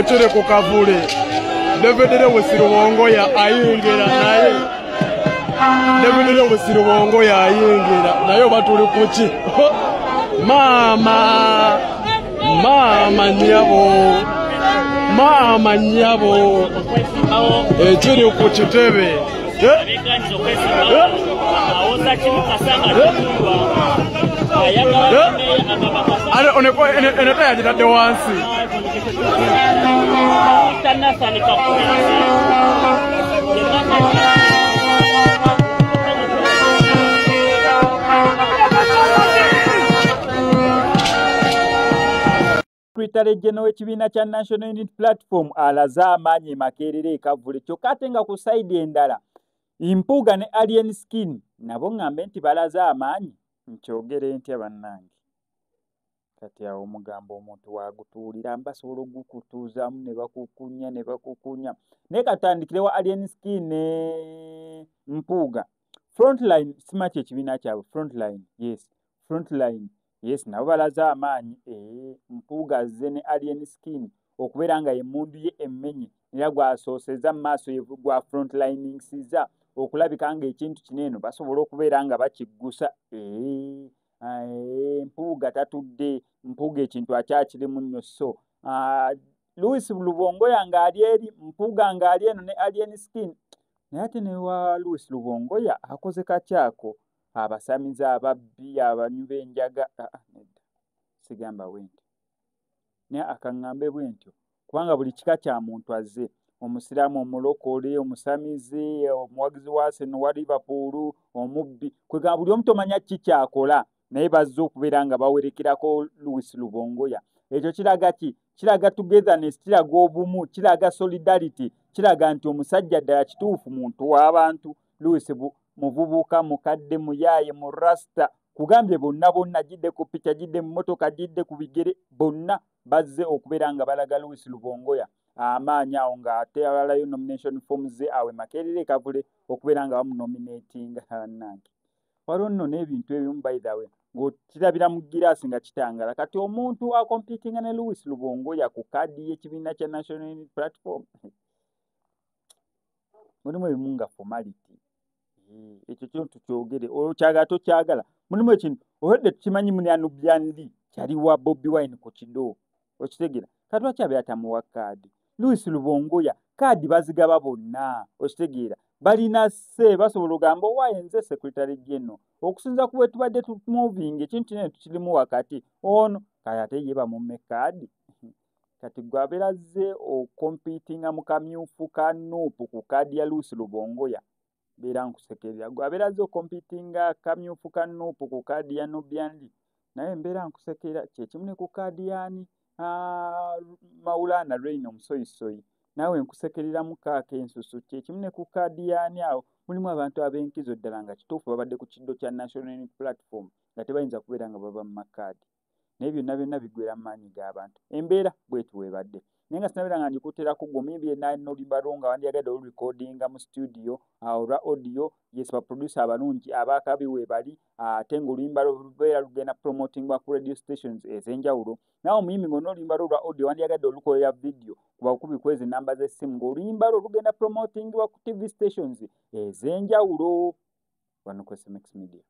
Ekiri ku kavule David Lewis Lubongoya ayingira naye David Lewis Lubongoya ayingira naye oba tuli kuki maama maama nnyabo maama nnyabo ekiri ku kitebe eno tayagitadde wansi. Secretary General w'ekibiina kya National Unity Platform alaze amaanyi e Makerere e Kavule, kyokka ate nga ku sayidi endala Mpuuga ne Alien Skin nabo ŋŋambe nti balaze amaanyi. Nkyogere ntya bannange? Kati awo omugambo omuntu waagutuulira mbasobola ogukutuuzaamu ne bakukunya ne bakukunya. Naye katandikirewa Alien Skin ne Mpuuga. Frontline simanyi ekibiina kyabwe, Frontline, yes, Frontline. Yes, nabo balaze amaanyi. Mpuuga azze ne Alien Skin okubeera nga y'emmundu ye emmenye era gwasoosezza mu maaso gwa frontliningsizza okulabika ng'ekintu kino eno basobola okubeera nga bakiggusa. Mpuuga tatudde, Mpuuga ekintu akyakirimu nnyo. So Lewis Lubongoya ng'ali eri, Mpuuga ng'ali eno ne Alien Skin. Naye ate ne wa Lewis Lubongoya akoze kakyako abasamize, ababbi, abanywi b'enjaga. Nedda, sigamba bwe ntyo, naye akaŋŋambe bwe ntyo kubanga buli kika kya muntu azze, omusiraamu, omulokole, omusamize, omuwagizi wa Arsenal, wa Liverpool, omubbi, kwegamba buli omu tomanya ki kyakola, naye bazze okubeera nga bawerekerako Lewis Lubongoya. Ekyo kiraga ki? Kiraga togetherness, kiraga obumu, kiraga solidarity, kiraga nti omusajja ddala kituufu muntu w'abantu. Lewis muvubuka, mukadde, muyaaye, mu rasta, kugambye bonna bonna, gidde ku piki, gidde mu mmotoka, gidde ku bigere, bonna bazze okubeera nga balaga Lewis Lubongoya amaanyi awo ng'ate abalayo nomination forms ze awe Makerere Kavule okubeera nga bamunominatinga. Bannange, waliwo nno n'ebintu ebimu, by the way, ng'okirabira mu giraasi nga kitangala. Kati omuntu akompitinga ne Lewis Lubongoya ku kaadi y'ekibiina kya National Unity Platform, mulimu ebimu nga formality. Ekyo kyo tukyogere, okyagala tokyagala, mulimu ekintu olwedde tukimanyi muni Nubian Li kyali wa Bobi Wine ku kido, okitegeera? Kati lwaki abeera tamuwa kaadi Lewis Lubongoya? Kaadi bazigaba bonna, okitegeera? Balina se basobola ogamba owaaye nze secretary general okusinza ku bwe tubadde tumoving ekintu kinene tukirimu wakati ono kale ate ye bamumme kaadi. Kati gwe abeera azze okompitinga mu kamyufu ka NUP ku kaadi ya Lewis Lubongoya, beera nkusekerera. Gwe abeera azze okompitinga kamyufu ka NUP ku kaadi ya Nubian Li, naye mbeera nkusekera. Kyekimu ne ku kaadi yaani Maulana Rein omusoyisoyi, naawe nkusekereramu kaako ensusu. Kyekimu ne ku kaadi yaani awo mulimu abantu ab'enkizo ddala nga kituufu babadde ku kiddo kya National Unity Platform nga tebayinza kubeera nga baba mu makaadi, naye byonna byonna biggwera mu maanyi g'abantu. Embeera bweti weebadde, naye nga sinabeera nga ngikuterako gwe omuyimbi yenna alina oluyimba lwo nga wandyagadde olurekodinga mu studio olwa audio. Yes, baproducer abalungi abakabi weebali, ate ng'oluyimba lwo lubeera lugenda promotingwa ku radio stations ez'enjawulo. Naawe omuyimbi ng'olina oluyimba lwo olwa audio wandyagadde olukolera video, kuba bukubi kwezi namba z'essimu ng'oluyimba lwo lugenda promotingibwa ku TV stations ez'enjawulo wano ku SMX Media.